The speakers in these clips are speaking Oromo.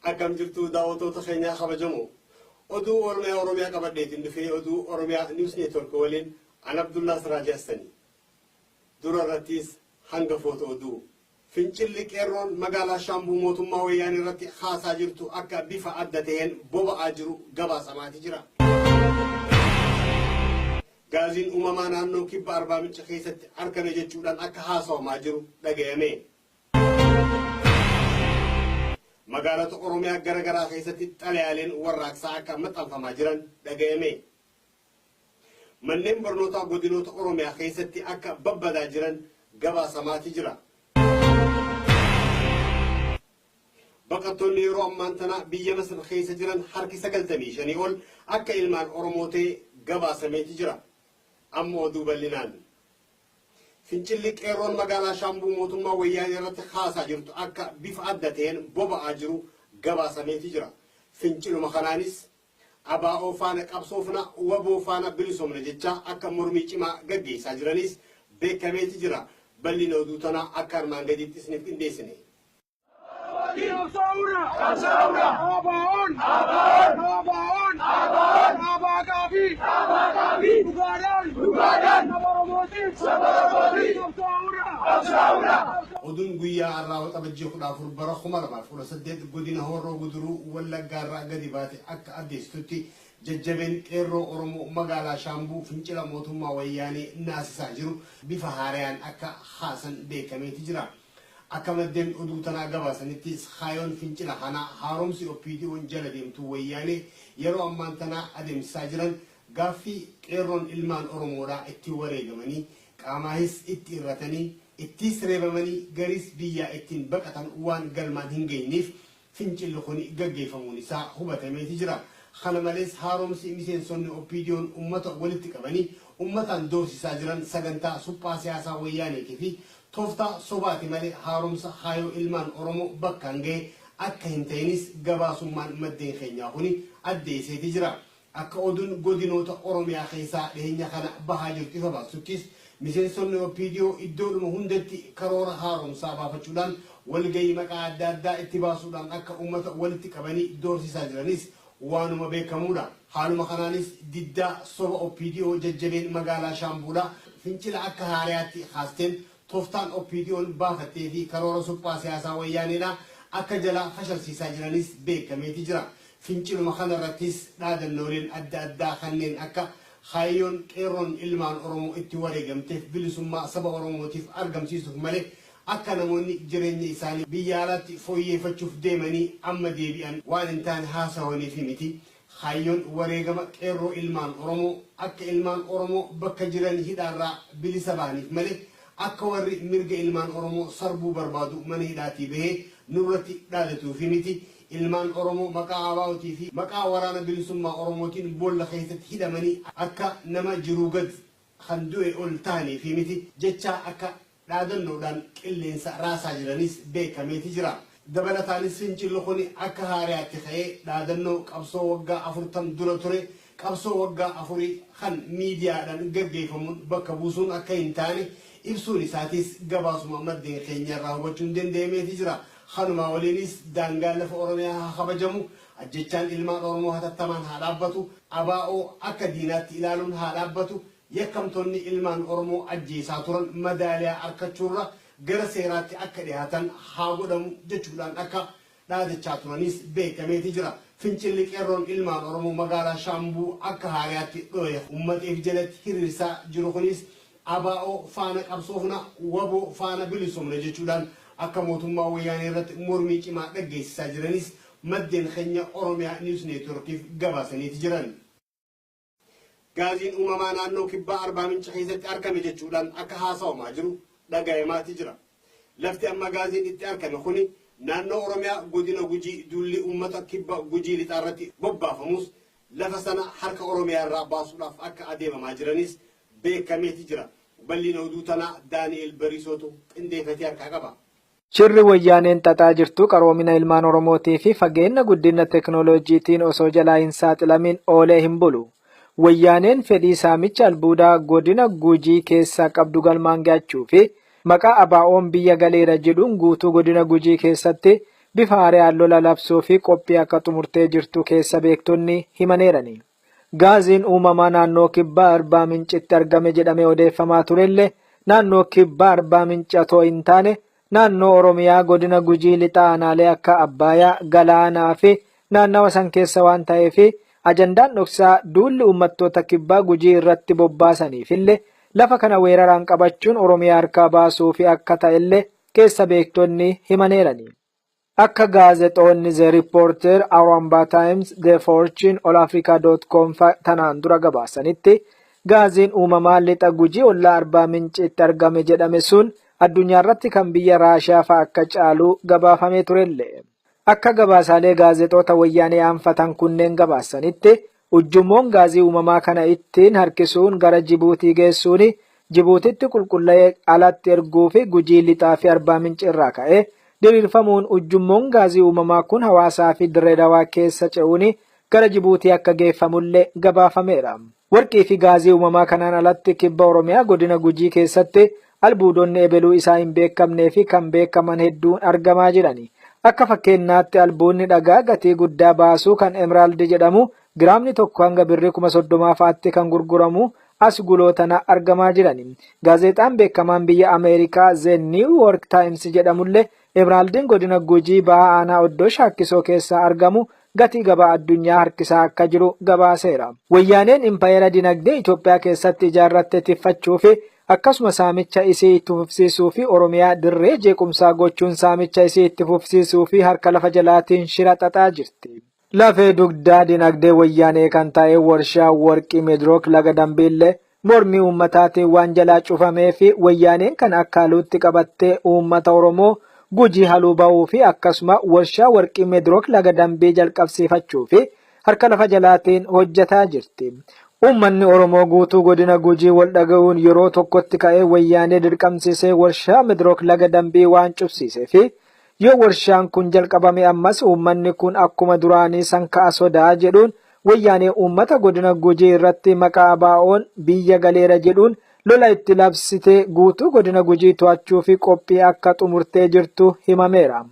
Akkam jirtu daawwattoota keenyaa kabajamoo. Oduu Oromiyaa Oromiyaa qabadheetiin dhufee oduu Oromiyaa News Network waliin an Abdullaa Siraaj Hassani. Dura irrattis hangafoota oduu. Fincilli qeerroon magaalaa Shaambuu mootummaa wayyaanee irratti kaasaa jirtu akka bifa adda ta'een boba'aa jiru gabaasamaati jira. Gaaziin uumamaa naannoo kibba Arbaa Minci keessatti argame jechuudhaan akka haasawamaa jiru dhagayame. Magaalota Oromiyaa gara garaa keessatti xalayaaleen warraaqsaa akka maxxanfamaa jiran dhagayame. Manneen barnootaa godinoota Oromiyaa keessatti akka babbadaa jiran gabaasamaati jira. Baqattoonni yeroo ammaan tana biyya Masir keessa jiran harki 95 ol akka ilmaan Oromoo ta'e gabaasameeti jira. Amma oduu bal'inaan. Fincilli qeerroon magaalaa Shaambuu mootummaa wayyaanee irratti kaasaa jirtu akka bifa adda ta'een boba'aa jiru gabaasameeti jira. Finciluma kanaanis ABO faana qabsoofna, wbo faana bilisoomna jechaa akka mormii cimaa gaggeessaa jiranis beekameeti jira. Bal'ina oduu tanaa akka armaan gadiitti isiniif qindeessine. Qabsaa'uudha! Qabsaa'uudha! ABO'n! ABO'n! ABO'n! ABO'n! Dhaabaa gaafii! Dhaabaa gaafii! Dhugaadhaan! Dhugaadhaan! Saba Oromootiif! Saba Oromootiif! Qabsaa'uudha! Qabsaa'uudha! Oduun guyyaa har'aa Waxabajjii 14 bara 2018 godina Horroo Guduruu Wallaggaarraa gadi baate akka addeessitutti jajjabeen qeerroo Oromoo magaalaa Shaambuu fincila mootummaa Wayyaanee naasisaa jiru bifa haarayaan akka kaasan beekameeti jira. Akka maddeen oduu tanaa gabaasanittis kaayoon fincila kanaa haaromsi OPDOn jala deemtuu Wayyaanee yeroo ammaan tanaa adeemsisaa jiran gaaffii qeerroon ilmaan Oromoodhaa itti wareegamanii, qaamaahis itti irratanii, ittiis reebamanii gariis biyyaa ittiin baqatan waan galmaan hin geenyniif fincilli kuni gaggeeffamuun isaa hubatameeti jira. Kana malees haaromsi miseensonni OPDOn ummata walitti qabanii ummataan doorsisaa jiran sagantaa suphaa siyaasaa Wayyaaneetii fi tooftaa sobaati malee haaromsa kaayoo ilmaan Oromoo bakkaan gahe akka hin ta'inis gabaasummaan maddeen keenyaa kuni addeesseeti jira. Akka oduun godinoota Oromiyaa keessaa dhiheenya kana bahaa jirtu ifa baastuttis, miseensonni OPDO iddoodhuma hundatti karoora haaromsaa baafachuudhaan walgahii maqaa adda addaa itti baasuudhaan akka ummata walitti qabanii doorsisaa jiranis waanuma beekamuudha. Haaluma kanaanis diddaa soba OPDO jajjabeen magaalaa Shaambuudhaa fincila akka haarayaatti kaasteen tooftaan OPDOn baafattee fi karoora suphaa siyaasaa Wayyaaneedhaa akka jalaa fashalsiisaa jiranis beekameeti jira. Finciluma kana irrattis dhaadannooleen adda addaa kanneen akka Kaayyoon qeerroon ilmaan Oromoo itti wareegamteef bilisummaa saba Oromootiif argamsiisuuf malee akka namoonni jireenya isaanii biyya alaatti fooyyeeffachuuf deemanii amma deebi'an waan hin taane haasawaniif miti. Kaayyoon wareegama qeerroo ilmaan Oromoo akka ilmaan Oromoo bakka jiranii hidhaarraa bilisa bahaniif malee akka warri mirga ilmaan Oromoo sarbuu barbaadu mana hidhaatii bahee nurratti dhaadatuufi miti. Ilmaan Oromoo maqaa ABOtii fi maqaa Waraana Bilisummaa Oromootiin boolla keessatti hidhamanii akka nama jiruu gad kan du'e ol tahaniifi miti jechaa akka dhaadannoodhaan qilleensa raasaa jiranis beekameeti jira. Dabalataanis fincilli kuni akka haarayaatti ka'ee dhaadannoo qabsoo waggaa 40 dura ture qabsoo waggaa afurii kan miidiyaadhaan gaggeeffamuun bakka buusuun akka hin taane ibsuun isaatis gabaasuma maddeen keenya irraa hubachuun danda'ameeti jira. Kanumaa waliinis daangaan lafa Oromiyaa haa kabajamu, ajjechaan ilmaan Oromoo hatattamaan haa dhaabbatu, ABO akka diinaatti ilaaluun haa dhaabbatu, yakkamtoonni ilmaan Oromoo ajjeesaa turan madaaliyaa arkachuurra gara seeraatti akka dhihaatan haa godhamu jechuudhaan akka dhaadachaa turanis beekameeti jira. Fincilli qeerroon ilmaan Oromoo magaalaa Shaambuu akka haarayaatti dhohe ummata if jalatti hiriirsaa jiru kunis ABO faana qabsoofna, wbo faana bilisoomna jechuudhaan akka mootummaa Wayyaanee irratti mormii cimaa dhaggeessisaa jiranis maddeen keenya Oromia News Network'f gabaasaniiti jiran. Gaaziin uumamaa naannoo kibbaa Arbaa Minci keessatti argame jechuudhaan akka haasawamaa jiru dhagayamaati jira. Lafti amma gaaziin itti argame kuni naannoo Oromiyaa godina Gujii duulli uummata kibba Gujii Lixaa irratti bobbaafamus lafa sana harka Oromiyaa irraa baasuudhaaf akka adeemamaa jiranis beekameeti jira. Bal'ina oduu tanaa Daani'eel Bariisootu qindeeffatee harkaa qaba. Shirri Wayyaaneen xaxaa jirtu qaroomina ilmaan Oromootii fi fageenna guddinna teknooloojiitiin osoo jalaa hin saaxilamin oolee hin bulu. Wayyaaneen fedhii saamicha albuudaa godina Gujii keessaa qabdu galmaan gahachuu fi maqaa ABOn biyya galeera jedhuun guutuu godina Gujii keessatti bifa haarayaan lola labsuu fi qophii akka xumurtee jirtu keessa beektonni himaneerani. Gaaziin uumamaa naannoo Kibbaa Arbaa Mincitti argame jedhamee odeeffamaa turellee naannoo Kibbaa Arbaa Minci otoo hin taane naannoo Oromiyaa godina Gujii Lixaa aanaalee akka Abbaayaa, Galaanaa fi naannawa san keessa waan ta'eef ajandaan dhoksaa duulli uummattoota Kibbaa Gujii irratti bobbaasaniifillee lafa kana weeraraan qabachuun Oromiyaa harkaa baasuufi akka ta'ellee keessa beektonni himaneerani. Akka gaazexoonni The Reporter, Awramba Times, The Fortune, AllAfrica.com fa tanaan dura gabaasanitti gaaziin uumamaa lixa Gujii ollaa Arbaa Minciitti argame jedhame sun addunyaarratti kan biyya Raashiyaa fa akka caalu gabaafamee turellee. Akka gabaasaalee gaazexoota Wayyaanee aanfatan kunneen gabaasanitti ujjummoon gaazii uumamaa kana ittiin harkisuun gara Jibuutii geessuun Jibuutitti qulqulla'ee alatti erguufi Gujii Lixaa fi Arbaa Minci irraa ka'ee diriirfamuun ujjummoon gaazii uumamaa kun Hawaasaa fi Dirree Dawaa keessa ce'uun gara Jibuutii akka geeffamullee gabaafameera. Warqii fi gaazii uumamaa kanaan alatti Kibba Oromiyaa Godina Gujii keessatti albuudonni ebeluu isaa hin beekamnee fi kan beekaman hedduun argamaa jirani. Akka fakkeennaatti albuudni dhagaa gatii guddaa baasuu kan Emerald jedhamu giraamni tokko hanga birrii 30,000 fa'aatti kan gurguramu as guloo tana argamaa jirani. Gaazeexaan beekamaan biyya Ameerikaa The New York Times jedhamullee Emeraldiin godina Gujii baha aanaa Oddoo Shaakkisoo keessaa argamu gatii gabaa addunyaa harkisaa akka jiru gabaaseera. Wayyaaneen impayeera dinagdee Itoophiyaa keessatti ijaarratte tiffachuu fi akkasuma saamicha isii itti fufsiisuu fi Oromiyaa dirree jeequmsaa gochuun saamicha isii itti fufsiisuu fi harka lafa jalaatiin shira xaxaa jirti. Lafee dugdaa dinagdee Wayyaanee kan ta'e warshaa warqii Midrook laga Dambiillee mormii uummataatiin waan jalaa cufamee fi Wayyaaneen kan akka haluutti qabattee uummata Oromoo Gujii haluu ba'uu fi akkasuma warshaa warqii Midrook laga Dambii jalqabsiifachuu fi harka lafa jalaatiin hojjetaa jirti. Uummanni Oromoo guutuu godina Gujii wal dhaga'uun yeroo tokkotti ka'ee Wayyaanee dirqamsiisee warshaa Midrook laga Dambii waan cufsiisee fi yoo warshaan kun jalqabame ammas uummanni kun akkuma duraanii san ka'a sodaa jedhuun Wayyaanee uummata godina Gujii irratti maqaa ABO'n biyya galeera jedhuun lola itti labsitee guutuu godina Gujii to'achuu fi qophii akka xumurtee jirtu himameera.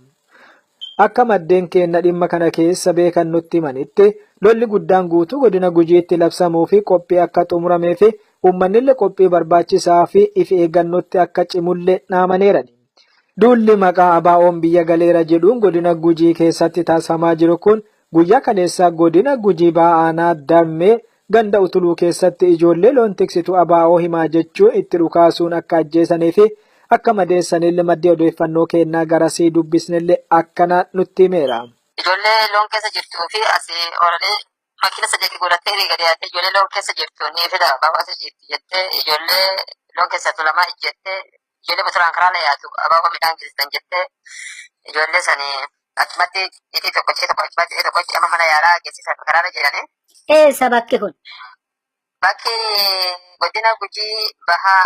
Akka maddeen keenna dhimma kana keessa beekan nutti himanitti lolli guddaan guutuu godina Gujiitti labsamuu fi qophii akka xumuramee fi uummannillee qophii barbaachisaa fi if eeggannootti akka cimullee dhaamaneerani. Duulli maqaa ABO'n biyya galeera jedhuun godina Gujii keessatti taasifamaa jiru kun guyyaa kaleessaa godina Gujii baha aanaa Darmee ganda Utuluu keessatti ijoollee loon tiksitu ABO himaa jechuun itti dhukaasuun akka ajjeesanii fi akka madeessanillee maddi odeeffannoo kennaa garasii dubbisnillee akkana nutti himeera. Ijoollee loon keessa jirtuu fi asii oranii makiina sadeeti godhattee ni gadi yaatee ijoollee loon keessa jirtu ni fida ABO asii jirti jettee ijoollee loon keessaa tulamaa ijjettee ijoollee motoraan karaarra yaatu ABO midhaan geessisan jettee ijoollee sanii achumatti itii tokko ishee tokko achumatti ishee tokko amma mana yaalaa geessisan karaarra jiranii. Eessa bakki kun? Bakki godina Gujii bahaa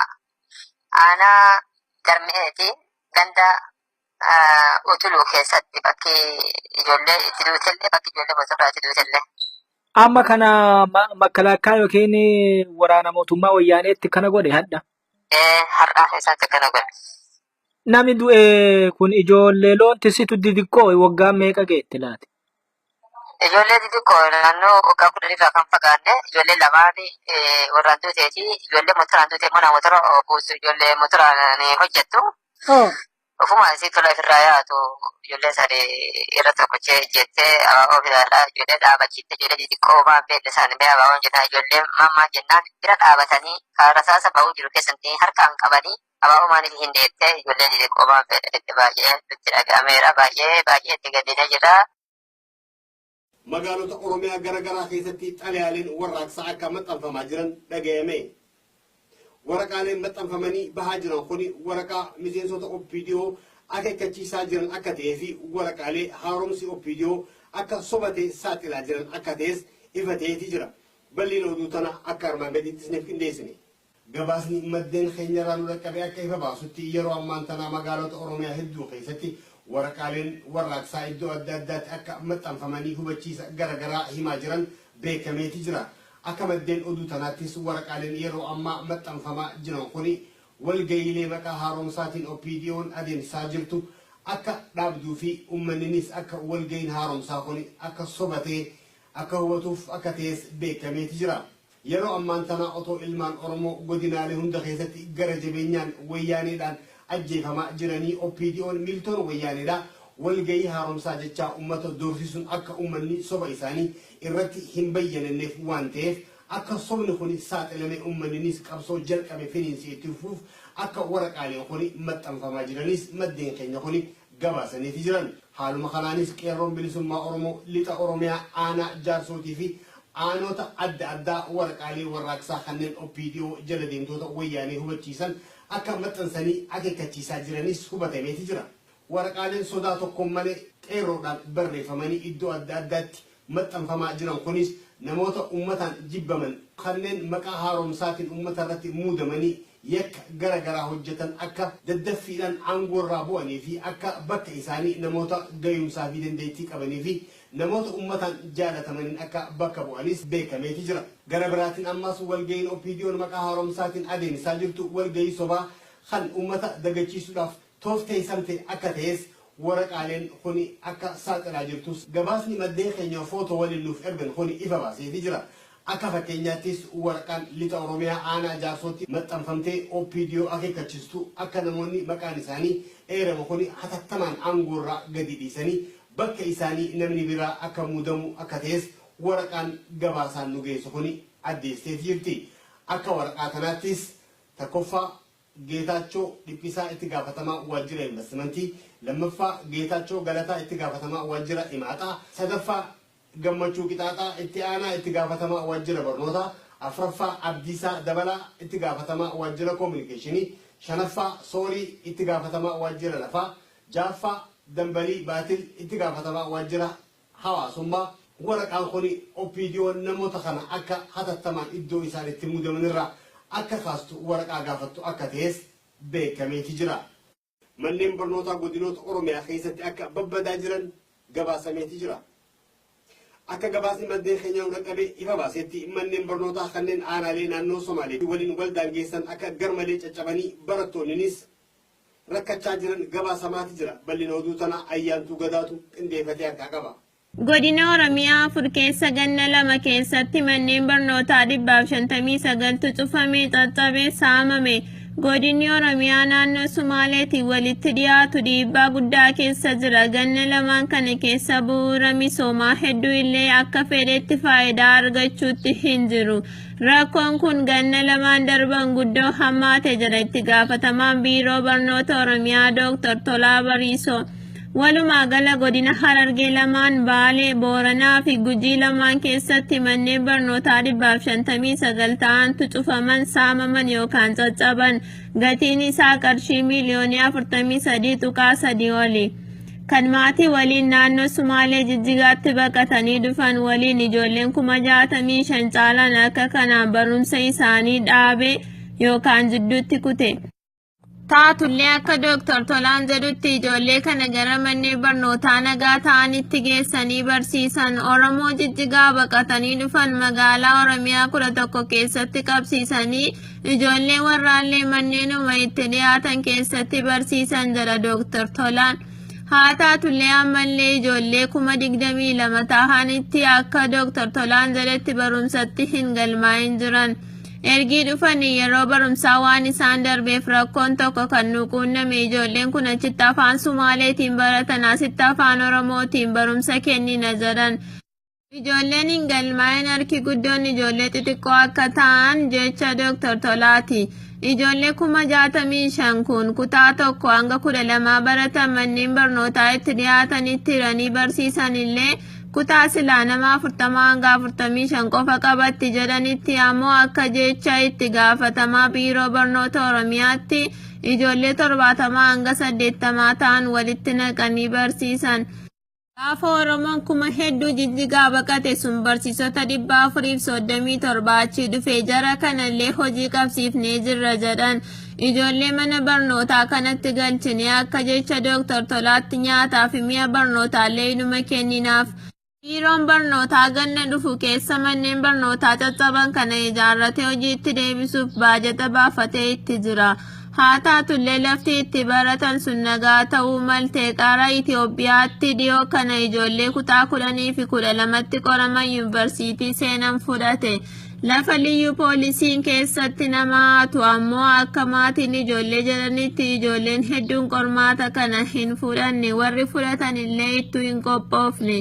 aanaa Darme'eeti ganda Utuluu keessatti bakki ijoollee itti duutellee bakki ijoollee motorraa itti duutellee. Amma kana makalaakaa yookiin waraana mootummaa Wayyaaneetti kana godhe hadha. Har'aa keessatti akkana godhe. Nami du'e kun ijoollee loon tisitu didiqqoo waggaa meeqa geette laati? Ijoollee xixiqqoo naannoo waggaa 10 irraa kan fagaanne ijoollee lamaan warraan duuteeti. Ijoollee motoraan duute immoo nama motora buusu ijoollee motoraan hojjettu. Ofuma isii tola ofirraa yaatu ijoollee sadi irra tokkochee jettee abaaboo filaadhaa ijoollee dhaabachiifte ijoollee xixiqqoo maan beekne isaanii mee abaaboon jennaan ijoollee maammaa jennaan bira dhaabatanii kan rasaasa ba'uu jiru keessatti harkaan qabanii abaaboo maaliif hin deettee ijoollee xixiqqoo maan beekne baay'ee nutti dhaga'ameera baay'ee baay'ee itti gaddinee jira. Magaalota Oromiyaa gara garaa keessatti xalayaaleen warraaqsaa akka maxxanfamaa jiran dhagayame. Waraqaaleen maxxanfamanii bahaa jiran kuni waraqaa miseensota OPDO akeekkachiisaa jiran akka ta'ee fi waraqaalee haaromsi OPDO akka soba ta'e saaxilaa jiran akka ta'es ifa ta'eeti jira. Bal'ina oduu tana akka armaan gadiitti isiniif qindeessine. Gabaasni maddeen keenyarraa nu dhaqqabe akka ifa baasutti yeroo ammaan tanaa magaalota Oromiyaa hedduu keessatti waraqaaleen warraaqsaa iddoo adda addaatti akka maxxanfamanii hubachiisa gara garaa himaa jiran beekameeti jira. Akka maddeen oduu tanaattis waraqaaleen yeroo ammaa maxxanfamaa jiran kuni walga'iilee maqaa haaromsaatiin OPDOn adeemsisaa jirtu akka dhaabduu fi uummanninis akka walga'iin haaromsaa kun akka soba ta'e akka hubatuuf akka ta'es beekameeti jira. Yeroo ammaan tana otoo ilmaan Oromoo godinaalee hunda keessatti gara jabeenyaan wayyaaneedhaan ajjeefamaa jiranii OPDOn miiltoon wayyaaneedha walga'ii haaromsaa jechaa uummata doorsisuun akka uummanni soba isaanii irratti hin bayyananneef waan ta'eef akka sobni kun saaxilame uummanninis qabsoo jalqabe finiinsee itti fufuuf akka waraqaaleen kun maxxanfamaa jiranis maddeen keenya kun gabaasaniiti jiran. Haaluma kanaanis qeerroon bilisummaa Oromoo lixa Oromiyaa aanaa jaarsootii fi aanota adda addaa waraqaalee warraaqsaa kanneen OPDO jala deemtoota wayyaanee hubachiisan akka maxxansanii akeekkachiisaa jiranis hubatameeti jira. Waraqaaleen sodaa tokkoon malee qeerroodhaan barreeffamanii iddoo adda addaatti maxxanfamaa jiran kunis namoota uummataan jibbaman kanneen maqaa haaromsaatiin uummata irratti muudamanii yakka gara garaa hojjetan akka daddaffiidhaan aangoo irraa bu'anii fi akka bakka isaanii namoota gayumsaa fi dandeettii qabanii fi namoota uummataan jaalatamaniin akka bakka bu'anis beekameeti jira. Gara biraatiin ammas walga'iin OPDOn maqaa haaromsaatiin adeemsisaa jirtu walga'ii sobaa kan uummata dagachiisuudhaaf toofteessamte akka ta'es waraqaaleen kuni akka saaxilaa jirtus gabaasni maddeen keenya footoo waliin nuuf ergan kuni ifa baaseeti jira. Akka fakkeenyaattis waraqaan lixa Oromiyaa aanaa jaarsootti maxxanfamtee OPDO akeekkachiistu akka namoonni maqaan isaanii eerame kuni hatattamaan aangoorraa gadi dhiisanii bakka isaanii namni biraa akka muudamu akka ta'es waraqaan gabaasaan nu geessu kuni addeesseeti jirti. Akka waraqaa kanaattis tokkoffaa Geetaachoo Dhiphisaa itti gaafatamaa waajjira investimentii, lammaffaa Geetaachoo Galataa itti gaafatamaa waajjira Imaaxaa, sadaffaa Gammachuu Qixaaxaa itti aanaa itti gaafatamaa waajjira barnootaa, afraffaa Abdiisaa Dabalaa itti gaafatamaa waajjira koominikeeshinii, shanaffaa Soorii itti gaafatamaa waajjira lafaa, ja'affaa Dambalii Baatil itti gaafatamaa waajjira hawaasummaa. Waraqaan kuni OPDOn namoota kana akka hatattamaan iddoo isaan itti muudamanirraa akka kaastu waraqaa gaafattu akka ta'es beekameeti jira. Manneen barnootaa godinoota Oromiyaa keessatti akka babbadaa jiran gabaasameeti jira. Akka gabaasni maddeen keenyaa nu dhaqqabe ifa baasetti manneen barnootaa kanneen aanaalee naannoo Somaalee waliin wal daangeessan akka garmalee caccabanii barattoonninis rakkachaa jiran gabaasamaati jira. Bal'ina oduu tanaa Ayyaantuu Gadaatu qindeeffatee harkaa qaba. Godina Oromiyaa afur keessa ganna 2 keessatti manneen barnootaa 159tu cufame, caccabe, saamame. Godinni Oromiyaa naannoo Sumaaleetiin walitti dhiyaatu dhiibbaa guddaa keessa jira. Ganna lamaan kana keessa bu'uura misoomaa hedduu illee akka fedhetti faayidaa argachuutti hin jiru. Rakkoon kun ganna lamaan darban guddoo hammaate jedha itti gaafatamaan Biiroo Barnoota Oromiyaa Dooktar Tolaa Bariisoo. Walumaa gala godina Harargee lamaan, Baalee, Booranaa fi Gujii lamaan keessatti manneen barnootaa 159 ta'antu cufaman, saamaman yookaan caccaban. Gatiin isaa qarshii miiliyoonii 43.3 oli. Kan maatii waliin naannoo Sumaalee Jijjigaatti baqatanii dhufan waliin ijoolleen 65,000 caalan akka kanaan barumsa isaanii dhaabe yookaan jidduutti kute. Taatullee akka Dooktar Tolaan jedhutti ijoollee kana gara manneen barnootaa nagaa ta'anitti geessanii barsiisan. Oromoo Jijjigaa baqatanii dhufan magaalaa Oromiyaa 11 keessatti qabsiisanii ijoollee warraallee manneenuma itti dhiyaatan keessatti barsiisan jedha Dooktar Tolaan. Haa taatullee ammallee ijoollee 22,000 tahanitti akka Dooktar Tolaan jedhetti barumsatti hin galmaa'in jiran. Ergii dhufanii yeroo barumsaa waan isaan darbeef rakkoon tokko kan nu quunname ijoolleen kun achitti afaan Sumaaleetiin baratan asitti afaan Oromootiin barumsa kennina jedhan. Ijoolleen hin galmaa'in harki guddoon ijoollee xixiqqoo akka ta'an jecha Dr. Tolaati. Ijoollee 65,000 kun kutaa 1 hanga 12 baratan manneen barnootaa itti dhiyaatanitti hiranii barsiisan illee Kutaa silaa nama 40-45 qofa qabatti jedhanitti ammoo akka jecha itti gaafatamaa Biiroo Barnoota Oromiyaatti ijoollee 70-80 ta'an walitti naqanii barsiisan. Gaafa Oromoon kuma hedduu Jijjigaa baqate sun barsiisota 437 achii dhufe jara kanallee hojii qabsiifnee jirra jedhan. Ijoollee mana barnootaa kanatti galchinee akka jecha Dooktar Tolaatti nyaataa fi mi'a barnootaallee inuma kenninaaf. Biiroon Barnootaa ganna dhufu keessa manneen barnootaa caccaban kana ijaarratee hojiitti deebisuuf baajata baafatee itti jira. Haa taatullee lafti itti baratan sun nagaa ta'uu malte. Qara Itoophiyaatti dhiyoo kana ijoollee kutaa 10 fi 12tti qoraman yuunivarsiitii seenan fudhate. Lafa liyyuu poolisiin keessatti nama hatu ammoo akka maatiin ijoollee jedhanitti ijoolleen hedduun qormaata kana hin fudhanne, warri fudhatan illee ittuu hin qophoofne.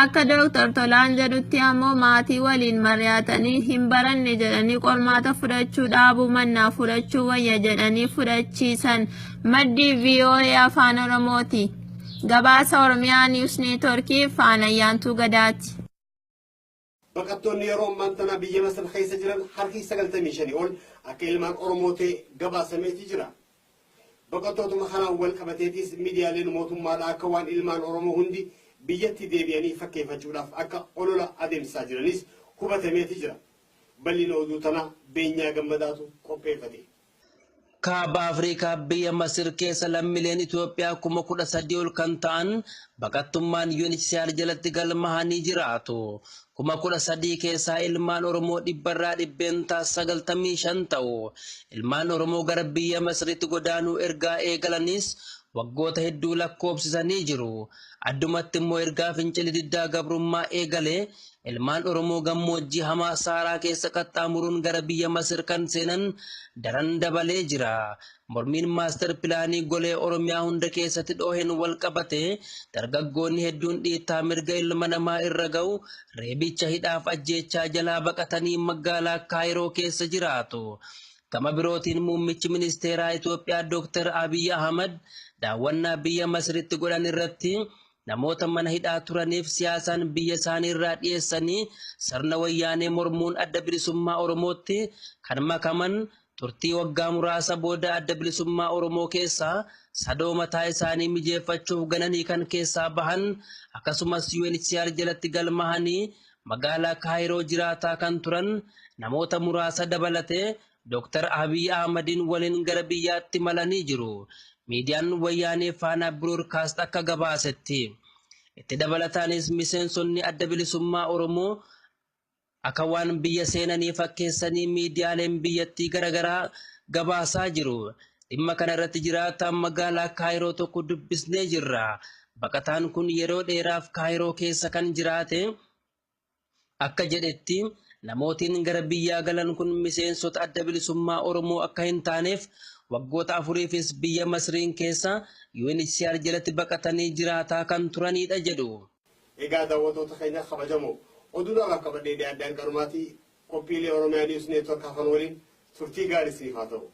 Akka Dooktar Tolaan jedhutti ammoo maatii waliin mari'atanii hin baranne jedhanii qormaata fudhachuu dhaabuu mannaa fudhachuu wayya jedhanii fudhachiisan. Maddii VOA Afaan Oromooti. Gabaasa Oromiyaa Niwus Neetworkiif Faanayyaantuu Gadaati. Baqattoonni yeroo ammaan tana biyya Masir keessa jiran harki 95 ol akka ilmaan Oromoo ta'e gabaasameeti jira. Baqattootuma kanaan wal qabateetis miidiyaaleen mootummaadhaa akka waan ilmaan Oromoo hundi biyyatti deebi'anii fakkeeffachuudhaaf akka olola adeemsisaa jiranis hubatameeti jira. Bal'ina oduu tanaa Beenyaa Gammadaatu qopheeffate. Kaaba Afrikaa biyya Masir keessa lammiileen Itoophiyaa 13,000 ol kan ta'an baqattummaan UNHCR jalatti galmahanii jiraatu. 13,000 keessaa ilmaan Oromoo dhibbarraa 95% ta'u. Ilmaan Oromoo gara biyya Masiritti godaanuu ergaa eegalanis waggoota hedduu lakkoofsisanii jiru. Addumatti immoo ergaa fincilli diddaa gabrummaa eegalee ilmaan Oromoo gammoojjii hamaa Saaraa keessa qaxxaamuruun gara biyya Masir kan seenan daran dabalee jira. Mormiin maastar pilaanii golee Oromiyaa hunda keessatti dhooheen wal qabate dargaggoonni hedduun dhiittaa mirga ilma namaa irra ga'u reebicha hidhaaf ajjeechaa jalaa baqatanii magaalaa Kaayiroo keessa jiraatu. Gama birootiin muummichi ministeeraa Itoophiyaa Dr. Abiy Ahmad daawwannaa biyya Masiritti godhan irratti namoota mana hidhaa turaniif siyaasaan biyya isaanii irraa dhiyeessanii sirna wayyaanee mormuun Adda Bilisummaa Oromootti kan makaman turtii waggaa muraasa booda Adda Bilisummaa Oromoo keessaa sadoo mataa isaanii mijeeffachuuf gananii kan keessaa bahan akkasumas UNHCR jalatti galmahanii magaalaa Kaayiroo jiraataa kan turan namoota muraasa dabalatee Dr. Abiy Ahmadiin waliin gara biyyaatti malanii jiru. Miidiyaan wayyaanee Faanaa Biroodkaast akka gabaasetti. Itti dabalataanis miseensonni Adda Bilisummaa Oromoo akka waan biyya seenanii fakkeessanii miidiyaaleen biyyattii garaagaraa gabaasaa jiru. Dhimma kana irratti jiraataan magaalaa Kaayiroo tokko dubbisnee jirra. Baqataan kun yeroo dheeraaf Kaayiroo keessa kan jiraate akka jedhetti namootiin gara biyyaa galan kun miseensota Adda Bilisummaa Oromoo akka hin taaneef waggoota afuriifis biyya Masriin keessa UNHCR jalatti baqatanii jiraataa kan turanidha jedhu. Egaa daawwattoota keenya kabajamoo, oduudhaaf qabadhee dhiyaadhaan qarumaatii qophiilee Oromiyaa Niwus Neetwork hafan waliin turtii gaarii isiniif haa ta'u.